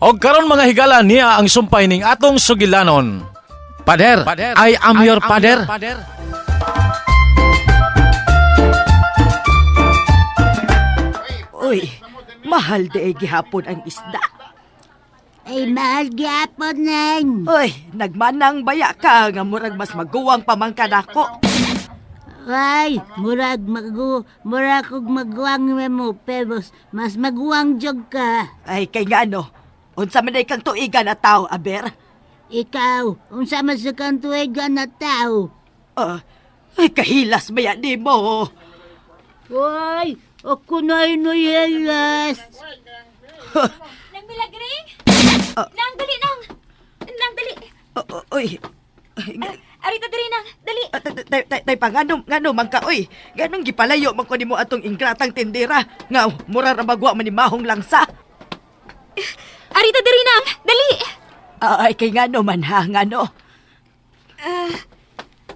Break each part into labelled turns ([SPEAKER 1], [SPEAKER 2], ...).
[SPEAKER 1] Og karon, mga higala, niya ang sumpay ning atong sugilanon. Pader, I am your pader.
[SPEAKER 2] Uy, mahal di ay gihapon ang isda.
[SPEAKER 3] Ay, mahal gyapon nang.
[SPEAKER 2] Uy, nagmanang baya ka nga murag mas maguwang pamangka nako.
[SPEAKER 3] Ay, murag kog maguwang mo, pero mas maguwang jog ka.
[SPEAKER 2] Ay, kay ngano, unsa man ay kang tuigan na tao, aber?
[SPEAKER 3] Ikaw, unsa man sa kang tuigan na tao?
[SPEAKER 2] Ah, ay, kahilas baya di mo.
[SPEAKER 3] Uy, ako na inuyelas.
[SPEAKER 4] Nang milagring? Nang, dali nang! Nang, dali!
[SPEAKER 2] Oh, uy,
[SPEAKER 4] Arita diri nang, dali!
[SPEAKER 2] Ah, tay, tay, tay pa, ngano man ka, uy. Nganong gipalayo man ko nimo atong ingratang tindera? Nga, mura ra magwa man ni mahong langsa.
[SPEAKER 4] Arita diri nang, dali!
[SPEAKER 2] Ah, ay, kay ngano man ha, ngano.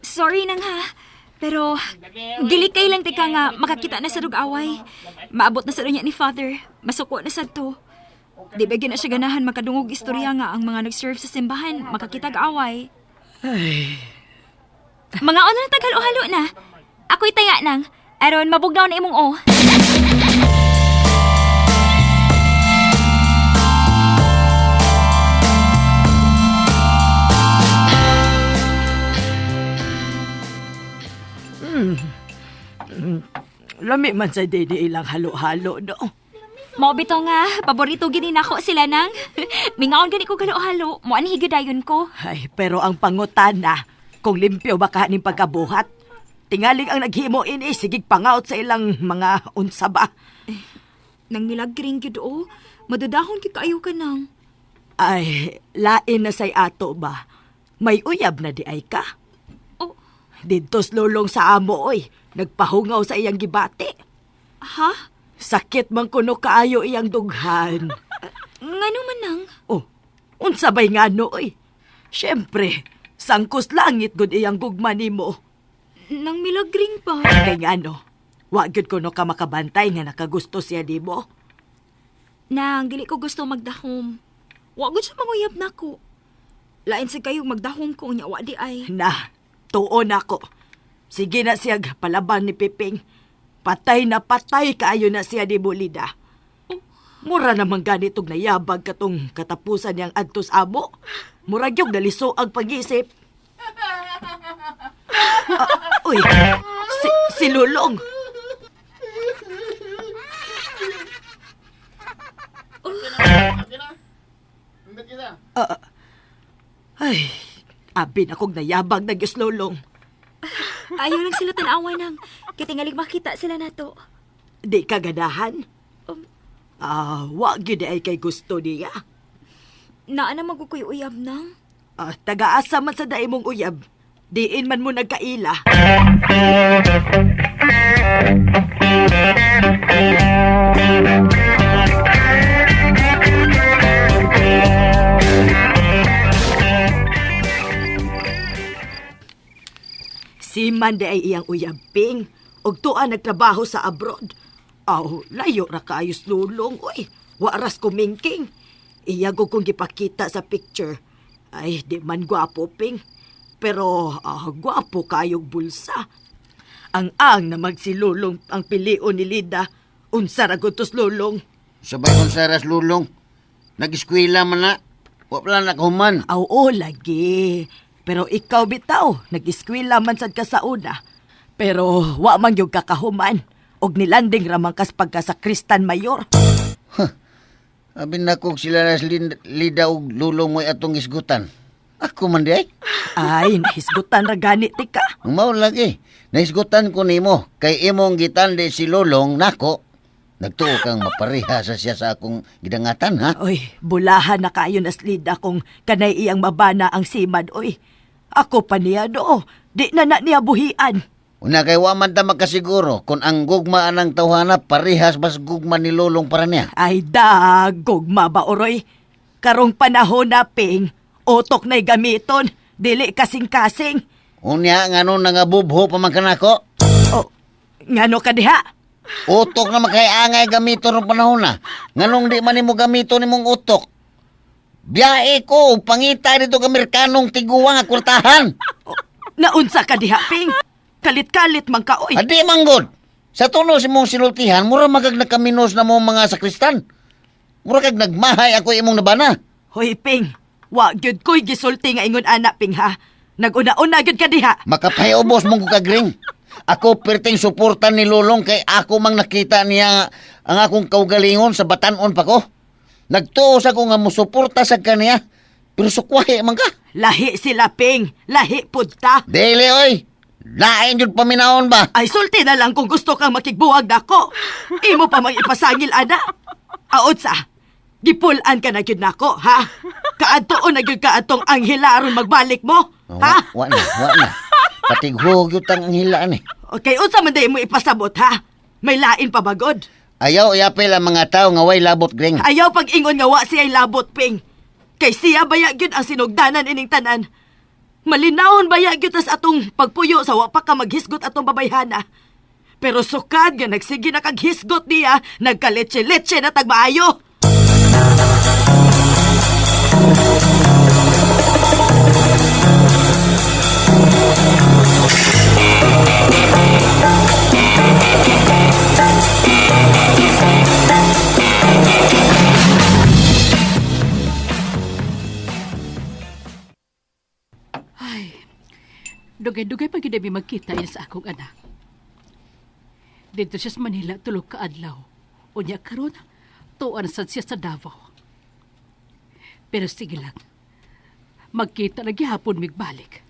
[SPEAKER 4] Sorry nang ha. Pero, dili kay lang tika nga makakita na sa away. Maabot na sa niya ni Father. Masuko na sad to. Di ba gina siya ganahan makadungog istorya nga ang mga nag-serve sa simbahan makakitag away. Mga ono na taghalo-halo na. Ako'y taya nang. Aron, mabugnaw na imong o.
[SPEAKER 2] Lami man sa dini ilang halo-halo, no?
[SPEAKER 4] Mao bitaw nga, paborito gini nako sila nang. Mingaon gani ko halo-halo, mo ani higidayon ko.
[SPEAKER 2] Ay, pero ang pangutana, kung limpyo ba ka ning pagkabuhat, tingaling ang naghimo ini, sigig pangaot sa ilang mga unsa ba.
[SPEAKER 4] Nang milagring gyud o, madudahon gyud kaayo ka nang.
[SPEAKER 2] Ay, lain na say ato ba? May uyab na di ay ka.
[SPEAKER 4] Oh,
[SPEAKER 2] Didtos lulong sa amo, oy. Nagpahungaw sa iyang gibati.
[SPEAKER 4] Ha?
[SPEAKER 2] Sakit man kuno kaayo iyang dughan.
[SPEAKER 4] Ngano man nang?
[SPEAKER 2] Oh, unsa bay ngano, oy? Siyempre, sangkos langit gud iyang gugma nimo.
[SPEAKER 4] Nang milagring pa.
[SPEAKER 2] Kay ngano, wa gyud kuno ka makabantay nga nakagusto siya nimo.
[SPEAKER 4] Nang dili ko gusto magdahom. Wa gud siya manguyab nako. Lain sa kayo magdahom ko unya wa di ay.
[SPEAKER 2] Na, tuon ako. Sige na siya palaban ni Piping. Patay na patay kaayo na siya ni Bulida. Mura naman ganitong nayabag katong katapusan niyang adtos amo. Mura gyud naliso ang pag-isip. Ah, uy, si Lulong. Ah, ay, abi na kong nayabag na gyud Lulong.
[SPEAKER 4] Ayaw lang sila tan-awa nang. Kay tingalig makita sila nato.
[SPEAKER 2] Di ka ganahan? Ah, wa gyud ay kay gusto niya.
[SPEAKER 4] Naa na magukoy uyab nang.
[SPEAKER 2] Ah, tagaasa man sa daimong uyab. Diin man mo nagkaila. Si man di ay iyang uyab, Ping. Og tuan nagtrabaho sa abroad. Aw, layo ra kaayos lulong, uy. Wa ras kumingking. Iya ko kong gipakita sa picture. Ay, di man gwapo, Ping. Pero gwapo kayog bulsa. Ang na magsilulong ang pilion ni Lida. Unsa ra gud tos lulong.
[SPEAKER 5] Sabay kong saras lulong. Nag-eskwela man na. Wa pala nakahuman.
[SPEAKER 2] Aw, oo, lagi. Pero ikaw bitaw, nag-eskwela man sad ka sa una. Pero wa man gyud kakahuman. Og nilanding ra man kas pagka sa Kristan Mayor.
[SPEAKER 5] Abi na kog sila nas Lida og lulong mo'y atong isgutan. Ako man di ay.
[SPEAKER 2] Ay, nahisgutan ra gani ti ka.
[SPEAKER 5] Mao lagi. Naisgutan ko nimo kay imong gitandi si lulong nako. Nagtuo kang mapareha sa siya sa akong gidangatan ha.
[SPEAKER 2] Oy, bulahan na kayo na slida kung kanay iyang mabana ang simad, oy. Ako pa niya do. Di na na niya buhian.
[SPEAKER 5] Una kay wa man ta makasiguro kung ang gugma anang tawhana parehas bas gugma ni lulong para niya.
[SPEAKER 2] Ay da, gugma ba oroy? Karong panahon na, Ping, utok na'y gamiton, dili kasing-kasing.
[SPEAKER 5] Unya ngano nangabubho pa man kanako.
[SPEAKER 2] Oh, ngano ka diha?
[SPEAKER 5] Utok na makaiangay gamito rong panahon na. Nganong di man nimo gamito nimong utok. Biyahe ko, pangita dito ka Amerikanong tiguang nga kwartahan.
[SPEAKER 2] Naunsa ka diha, Ping? Kalit-kalit man ka, oy.
[SPEAKER 5] Adi manggod. Sa tuno si mong sinultihan, mura magag nagkaminos na mo mga sakristan. Mura kag nagmahay ako imong nabana.
[SPEAKER 2] Hoy, Ping. Wa gyud ko'y gisulti nga ingon ana, Ping, ha? Naguna-una gyud ka diha.
[SPEAKER 5] Makapahiubos mong kagring. Ako perting suporta ni Lulong kay ako mang nakita niya ang akong kaugalingon sa batanon pa ko. Nagtuo sa ko nga musuporta sa kaniya, pero sukwahi man ka.
[SPEAKER 2] Lahi sila, Ping. Lahi pud ta.
[SPEAKER 5] Dili oy. Lain jud paminahon ba?
[SPEAKER 2] Ay, sulti na lang kung gusto kang makigbuwag nako. Imo pa mang ipasangil, ana. Aod sa, gipulan ka na gyud nako, ha? Kaadtoon na gyud ka atong anghela aron magbalik mo,
[SPEAKER 5] Oh,
[SPEAKER 2] ha?
[SPEAKER 5] Wa, wa na, wa na. Patighog yun ang hilaan eh.
[SPEAKER 2] Okay, unsa man day mo ipasabot, ha? May lain pa bagod.
[SPEAKER 5] Ayaw iapil ang mga tao nga way labot gring.
[SPEAKER 2] Ayaw pag-ingon nga wa siya'y labot, Ping. Kay siya baya gyud ang sinugdanan ining tanan. Malinawon baya gyud tas atong pagpuyo sa wa pa ka maghisgot atong babayhana. Pero sukad nga nagsige na kag hisgot niya, nagkaletse-letse na tagmaayo.
[SPEAKER 6] Ay, dugay-dugay pa gid mi magkita yan sa akong anak. Dito siya sa Manila tulog ka adlaw. Unya karon, tuan sad siya sa Davao. Pero sige lang. Magkita na gihapon migbalik.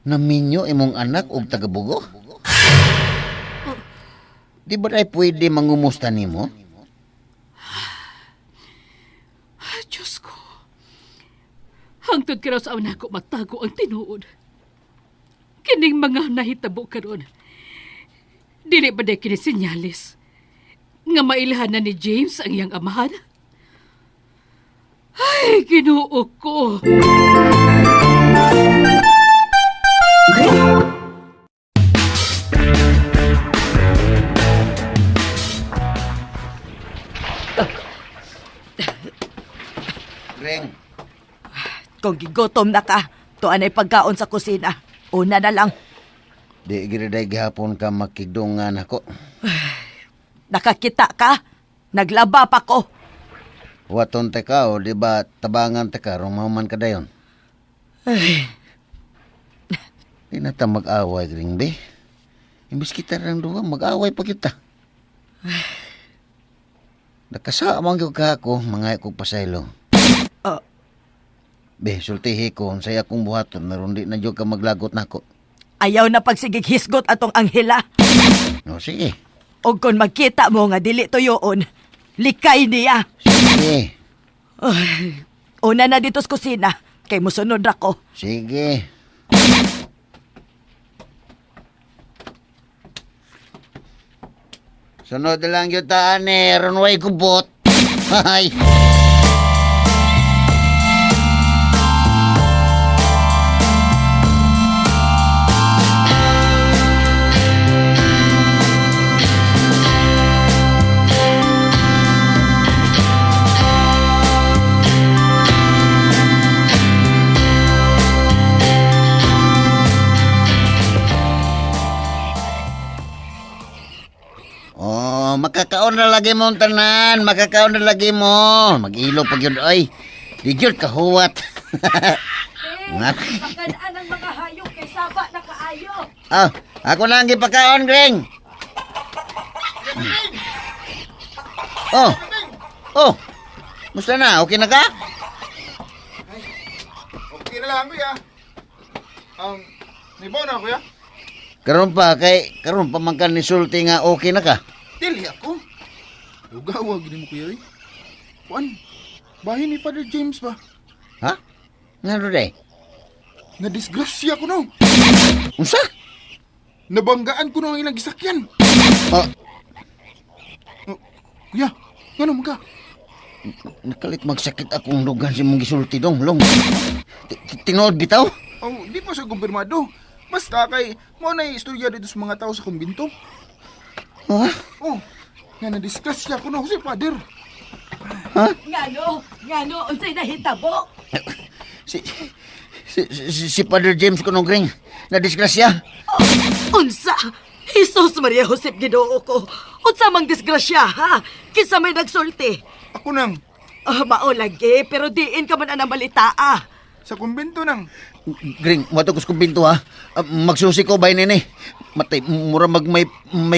[SPEAKER 5] Naminyo imong anak og tagabugo? Di ba ay pwede mangumusta nimo?
[SPEAKER 6] Ay, Diyos ko. Hangtod ka raw sa anak ko matago ang tinuod. Kining mga nahitabo karon. Dili ba day kini sinyalis? Nga mailhan na ni James ang iyang amahan? Ay, Ginoo ko.
[SPEAKER 5] Gring,
[SPEAKER 2] Kung gigutom na ka, tuan ay pagkaon sa kusina. Una na lang,
[SPEAKER 5] di giriday gihapon ka makigdungan ako.
[SPEAKER 2] nakakita ka, naglaba pa ko.
[SPEAKER 5] Waton te ka o di ba tabangan te ka rumaman ka dayon. Di na ta mag-away, Gring, be. Imbis kita lang duha, mag-away pa kita. Nakasaamang gyud ka ako, mga kong pasaylo.
[SPEAKER 2] Oh.
[SPEAKER 5] Be, sultihi ko, unsay akong buhaton, naron di na jud ka maglagot nako.
[SPEAKER 2] Ayaw na pagsigig hisgot atong anghela.
[SPEAKER 5] No, sige.
[SPEAKER 2] O kung magkita mo nga dili tuyoon, likay niya.
[SPEAKER 5] Sige.
[SPEAKER 2] Ay, una na dito sa kusina, kay musunod ako.
[SPEAKER 5] Sige. Sunod na lang yung taan eh. Runway kubot. Hay. Oh, makakaon na lagi mo ang tanan. Makakaon na lagi mo. Mag-ilo pag yun, oy. Di yun kahuwat. Nga.
[SPEAKER 2] Pakanaan ang mga hayop kay saba na kaayo.
[SPEAKER 5] Ah, ako na ang gipakaon, Gring. Oh. Oh. Musta na? Okay na ka?
[SPEAKER 7] Okay na lang, kuya. Nibo na, kuya.
[SPEAKER 5] Karon pa kay karon pa man ka nisulti nga okay na ka.
[SPEAKER 7] Dili ako. Lugawa, gini mo, kuya. Eh. Kuan, bahin ni Father James ba?
[SPEAKER 5] Ha? Ngano day?
[SPEAKER 7] Nadisgrasya ko no.
[SPEAKER 5] Unsa?
[SPEAKER 7] Nabanggaan ko no ang ilang gisakyan.
[SPEAKER 5] Oh,
[SPEAKER 7] Oh, kuya, ngano man ka?
[SPEAKER 5] nakalit magsakit akong lugan si mong gisulti dong long. Tinuod bitaw?
[SPEAKER 7] Oh, di pa siya kumpirmado. Basta kay, mo na istorya dito sa mga tao sa kumbinto.
[SPEAKER 5] Ha?
[SPEAKER 7] Oh, nga nadisgrasya ko no si Father.
[SPEAKER 2] Ngano? Ngano? Unsay nahitabo?
[SPEAKER 5] Si, si, si, si Father James kunong Gring, na disgrasya.
[SPEAKER 2] Oh, unsa? Jesus Maria Josep Ginoo ko. Unsa mang disgrasya ha? Kinsa may nagsulti?
[SPEAKER 7] Ako nang,
[SPEAKER 2] Ah, mao lagi, pero diin ka man anang balita ah.
[SPEAKER 7] sa kumbento nang.
[SPEAKER 5] Gring, mo ko sa kumbinto ha. Ah, magsusi ko bay nene. Matay, mura mag may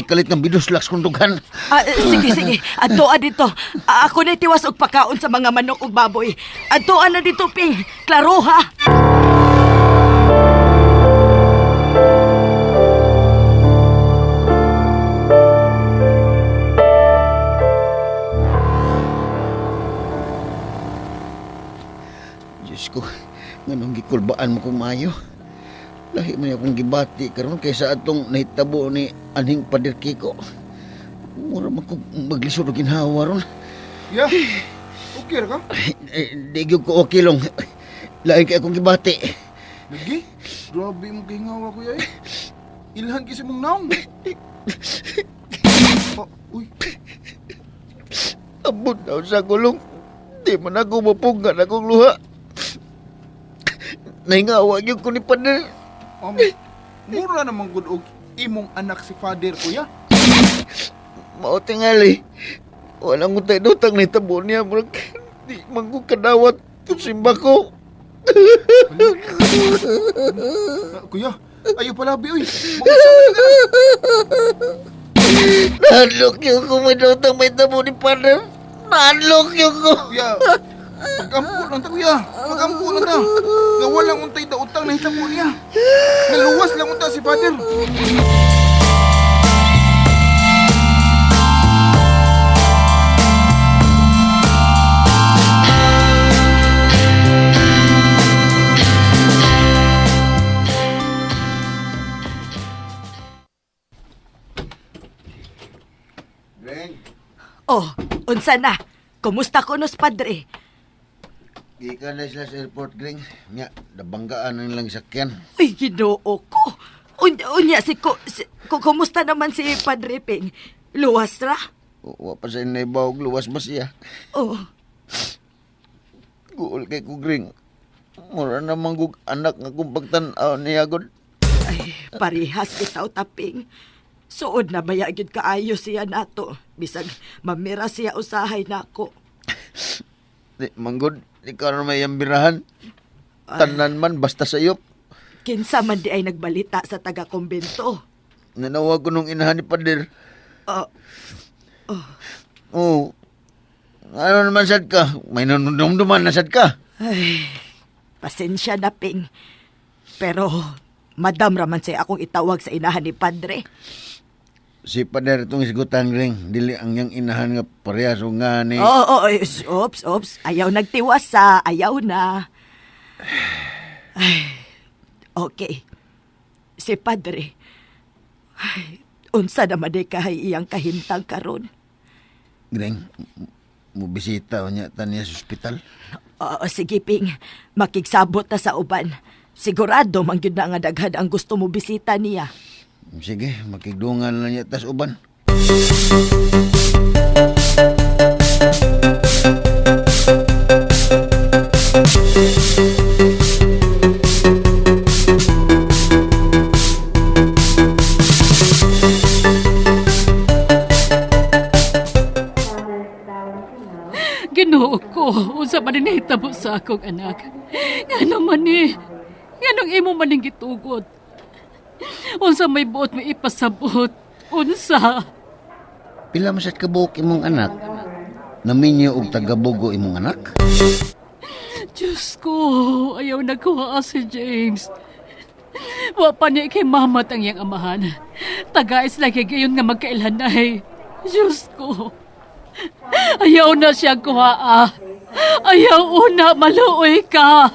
[SPEAKER 5] kalit ng biduslaks kung dughan.
[SPEAKER 2] Ah, eh, sige, sige. Adtoa dito. Ah, ako na tiwas og pakaon sa mga manok ug baboy. Adtoa na dito, Ping. Klaro ha.
[SPEAKER 5] Diyos ko, nganong gikulbaan mo kong maayo. Lahi man akong gibati karon kaysa atong nahitabo ni anhing Pader Kiko. Mura man kong maglisod og ginhawa ron.
[SPEAKER 7] Ya, okay ra ka?
[SPEAKER 5] Eh, di gyud ko okay long. Lahi kay akong gibati.
[SPEAKER 7] Lagi, grabe mo kahingawa kuya eh. Ilhan kasi mong naong. Oh, uy,
[SPEAKER 5] Abot daw sa gulong. Di man ako mapunggan akong luha. Nahingawa gyud ko ni Pader.
[SPEAKER 7] um, mura naman gud og imong anak si Father kuya.
[SPEAKER 5] Mao tingali. Walang utay dutang nahitabo niya. Murag di man ko kadawat kung simba ko.
[SPEAKER 7] Ah, kuya, ayo palabi uy. Maunsa man ka na.
[SPEAKER 5] Nahadlok yun ko may dutang may tabo ni Pader. Nahadlok yun ko.
[SPEAKER 7] Kuya, pagampo lang ta kuya. Pagampo lang ta. Nga walang untay da utang na hitabo niya. Naluwas lang unta si Father.
[SPEAKER 2] Oh, unsa na? Kumusta ko nos padre?
[SPEAKER 5] Gikan na sila sa airport, Gring. Nga, nabanggaan na nilang sakyan.
[SPEAKER 2] Ay, Ginoo ko. Unya si ko, si, kumusta naman si Padre Ping? Luwas ra?
[SPEAKER 5] Wa pa sa inay bawog, luwas ba siya?
[SPEAKER 2] Oh,
[SPEAKER 5] Guol kay ko, Gring. Mura namang gug anak nga kung pagtanaw niya, God.
[SPEAKER 2] ay, parehas bitaw taping. Suod na baya gyud kaayo siya nato. Bisag mamira siya usahay nako.
[SPEAKER 5] Di, manggod, di ka na may ambirahan. Tanan man, basta sa iyo.
[SPEAKER 2] Kinsa man di ay nagbalita sa taga-kumbento.
[SPEAKER 5] Nanawag ko nung inahan ni Pader.
[SPEAKER 2] Oh,
[SPEAKER 5] Oo. Ano naman sad ka? May nanunumduman na sad ka.
[SPEAKER 2] ay, pasensya na, Ping. Pero, madam raman siya akong itawag sa inahan ni Padre.
[SPEAKER 5] Si Pader itong isgutan, Gring. Dili ang yang inahan nga parehas o nga ni...
[SPEAKER 2] Oo, oh, oh, oops, oops. Ayaw nagtiwasa. Ayaw na. Ay, okay. Si Padre. Ay, unsa naman di kahay iyang kahimtang karon.
[SPEAKER 5] Gring, mubisita niya taniya sa ospital.
[SPEAKER 2] Oo, sige, Ping. Makigsabot ta sa uban. Sigurado man gyud na nga daghan ang gusto mo bisita niya.
[SPEAKER 5] Sige, makigdungan lang niya tas uban.
[SPEAKER 6] Ginoo ko, unsa man ni nahitabo sa akong anak. Ngano man ni? Nganong imo man ning gitugot? Unsa may buot mo ipasabot? Unsa?
[SPEAKER 5] Pila man sad kabuok imong anak? Naminyo og tagabugo imong anak?
[SPEAKER 6] Diyos ko, ayaw nagkuha si James. Wa pa niya kay mamat ang iyang amahan. Tagais lagi gayon nga magkailhanay. Diyos ko. Ayaw na siya kuha. Ayaw una, maluoy ka.